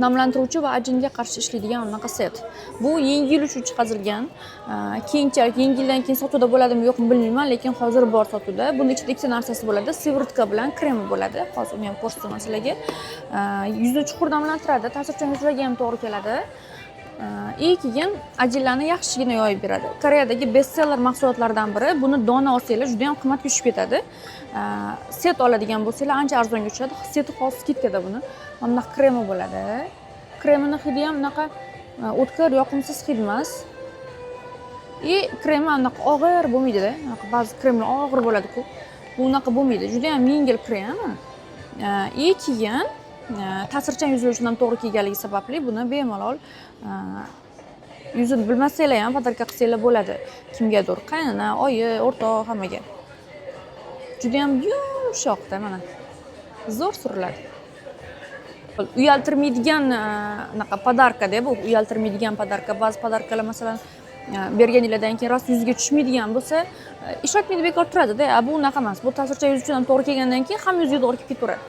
Namlantiruvchi va ajinga qarshi ishlaydigan unaqa set. Bu Yangi yil uchun chiqarilgan. Keyinchalik, Yangi yildan keyin sotuvda bo'ladimi, yo'qmi, bilmayman, lekin hozir bor sotuvda. Buni ichida ikkita narsasi bo'ladi: сыворотка bilan kremi bo'ladi. Hozir uni ham ko'rsataman sizlarga. Yuzni chuqur namlantiradi, ta'sirchan yuzlarga ham to'g'ri keladi и keyin ajinlarni yaxshigina yoyib beradi. Koreyadagi bestseller mahsulotlardan biri. Buni dona olsanglar, juda yam qimmatga tushib ketadi. Set oladigan bo'lsanglar, ancha arzonga tushadi. Seti hozir скидка da buni. Mana bunaqa kremi bo'ladi. Kremini hidi ham unaqa o'tkir, yoqimsiz hid emas и kremi anaqa og'ir bo'lmaydida. Anaqa ba'zi kremlar og'ir bo'ladi-ku, bu unaqa bo'lmaydi, juda yam yengil krem. И keyin ta'sirchan yuzlar uchun ham to'g'ri kelganligi sababli buni bemalol yuzini bilmasanglar ham подарка qilsanglar bo'ladi kimgadir: qaynona, oyi, o'rtoq, hammaga. Judayam yumshoqda, mana, zo'r suriladi. Uyaltirmaydigan anaqa подарка da bu, uyaltirmaydigan подарка. Ba'zi подарка lar, masalan, berganinglardan keyin rost yuzga tushmaydigan bo'lsa, ishlatmaydi, bekor turadida. A bu unaqa emas, bu ta'sirchan yuz uchun ham to'g'ri kelgandan keyin hamma yuzga to'g'ri kelib ketaveradi.